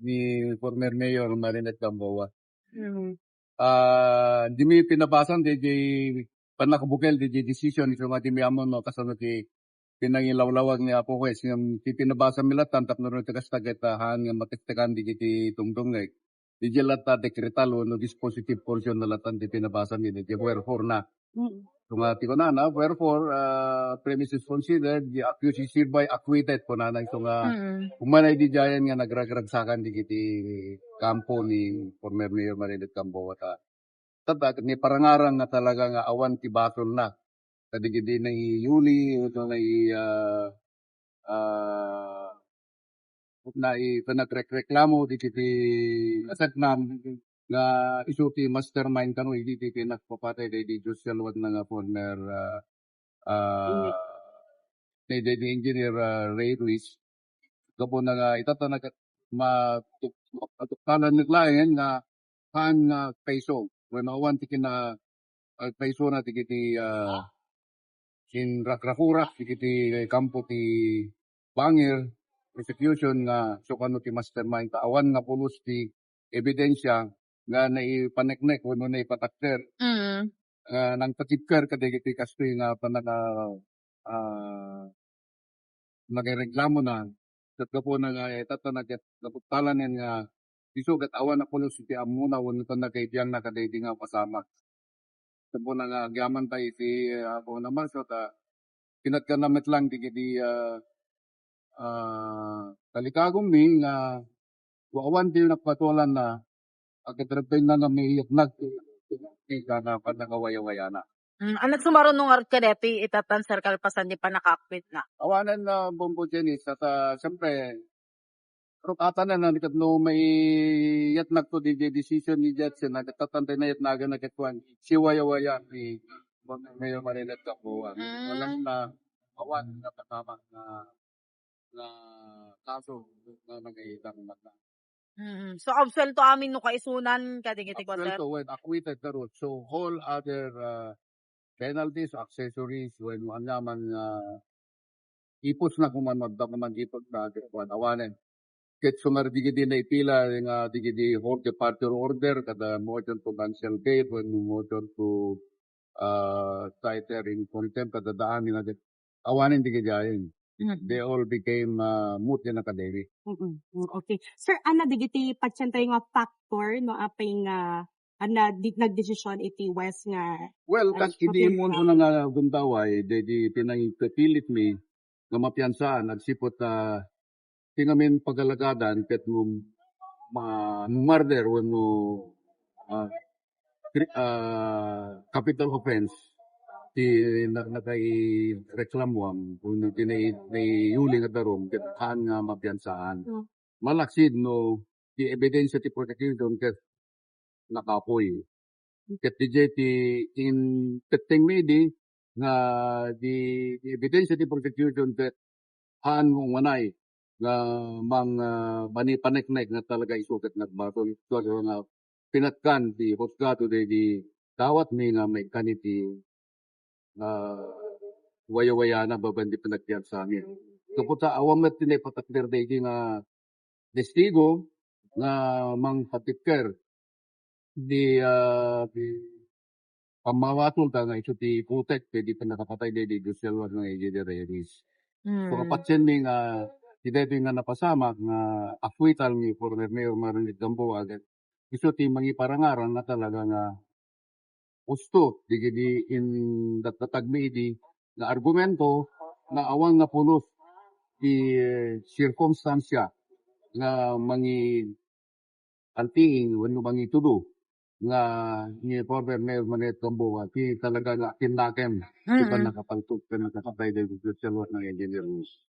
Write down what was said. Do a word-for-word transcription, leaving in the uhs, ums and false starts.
ni former Mayor Marinette Gamboa. Mm. Ah, dimi pinabasam diay pannakabukel diay decision, isu nga dimi ammo no kasano ti pinangilawlawag ni Apo Huwes, ngem ti pinabasam mi latta tapno no ti kasta ket, ah, haan nga matektekan diay ti tungtungek. Diay latta dekretal wenno dispositive portion na latta ti pinabasam mi diay wherefore na. Mm. So nga ti kunana, wherefore, ah, premises considered, the accused is hereby acquitted, kunana. So nga, Mm. umanay diay nga nagragragsakan diay ti kampo ni former Mayor Marinette Gamboa ta. Tatta, ni parangarang nga talaga nga awan ti basolna. Kadagidi nai-Yuli, ito nai-, ah, ah, nai-, panagrekreklamo diay ti kasaknam nga isu ti mastermind kano idi ti nagpapatay diay Joshua Luwagna nga former, ah, ah, Engineer. Diay, diay Engineer, ah, Ray Ruiz. Gapu na nga itatta na ket matuk-, matuktalan met laeng nga haan nga agpaiso. Wenno awan ti kina-, agpaisona ti kiti, ah, kinrakrakurak ti kiti kampo ti bangir, prosecution nga isu kano ti mastermind ta awan nga pulos ti ebidensia nga naipaneknek wenno naipatakder. Mm. Nga nangpatibker kadagiti kastoy nga panaka-, ah, nagreklamo na, ket gapu na nga, eh, tatta na ket natuktalan nga isu ket awan a pulos iti ammona wenno ta nagkaibiangna kadaydi nga pasamak. Gapu na nga agyaman tayo iti, ah, Apo nga Marso, ta pinatgan na met lang digiti, ah, ah, talikagummi nga awan ti nagpatulan na agkatrapenna nga maiyatnag ti, ti, nga pannakawayawayana. Mm, ania ti sumaruno ngarud kadaytoy itatan, Sir Kalpasan, ti pannakaakwitna? Awanen na Bombo Jenny, sa, sa, siyempre, rukatan na, na, no maiyatnag to, di, di decision ni Judge, na, tatantay na yatnagan na ket kuan, siwayawaya ni Mayor Marinette Gamboa. Mm. Walang na, awan na kasama na nga kaso nga nangailang mata. Mm. So, absuelto amin no kaisunan kadagiti kuan, sir? Absuelto, well, acquitted na rod. So, all other, uh, penalties, accessories, wenno aniaman nga ipusna, kung man, adda kung man ipusna, kuan, awanen. Ket sumar digidi naipila nga digidi hold departure order, kada motion to cancel bail, wenno motion to, uh, cite her in contempt, kada daan nga awanen digidi ayan. Mm. They all became, uh, moot nga kadiri. Mm-mm. Mm, okay. Sir, ania digiti patientayo nga factor, no, apay nga, ah, na, di, nagdesisyon iti West nga, Well, ah, kas idi mapiansa. Mo nga gundaway, di, di pinangkapilit mi nga mapiansaan, agsipud ta, ti ngamin pagalagadan, ket no ma-, murder wenno, ah, cri-, ah, capital offense ti na-, nakaireklamuam wenno ti nai-, naiuli nga darum ket haan nga mapiansaan. Mm. Malaksid no ti ebidensya ti prosecution ket nakapoy. Ket diay ti in-, tetteng mi idi nga di, di ebidensya ti prosecution ket haan nga umanay nga mang, ah, manipaneknek nga talaga isu ket nagbasol. Isu nga pinatgan ti husgado daydi dawatmi nga maikkan iti, ah, wayawayana babaen ti panagpiansamin. Gapu ta awan met ti naipatakder daydi nga testigo nga mangpatikker di, ah, di pammabasolda nga isu ti putek iti pannakapatay daydi Joshua Luwagna nga Engineer Ray Ruiz. So, mm, kapatien mi nga ti daytoy nga napasamak nga acquittal ni former Mayor Marinette Gamboa, ket isu ti mangiparangarang nga talaga nga husto digidi indatdatag mi idi nga argumento nga awan nga pulos ti, eh, sirkumstansia nga mangi-, antiing wenno mangitudo nga ni former Mayor Marinette Gamboa ti talaga nga akinnakem ti, mm, pannakapaltog, pannakapatay daydi Joshua Luwagna nga Engineer Ruiz.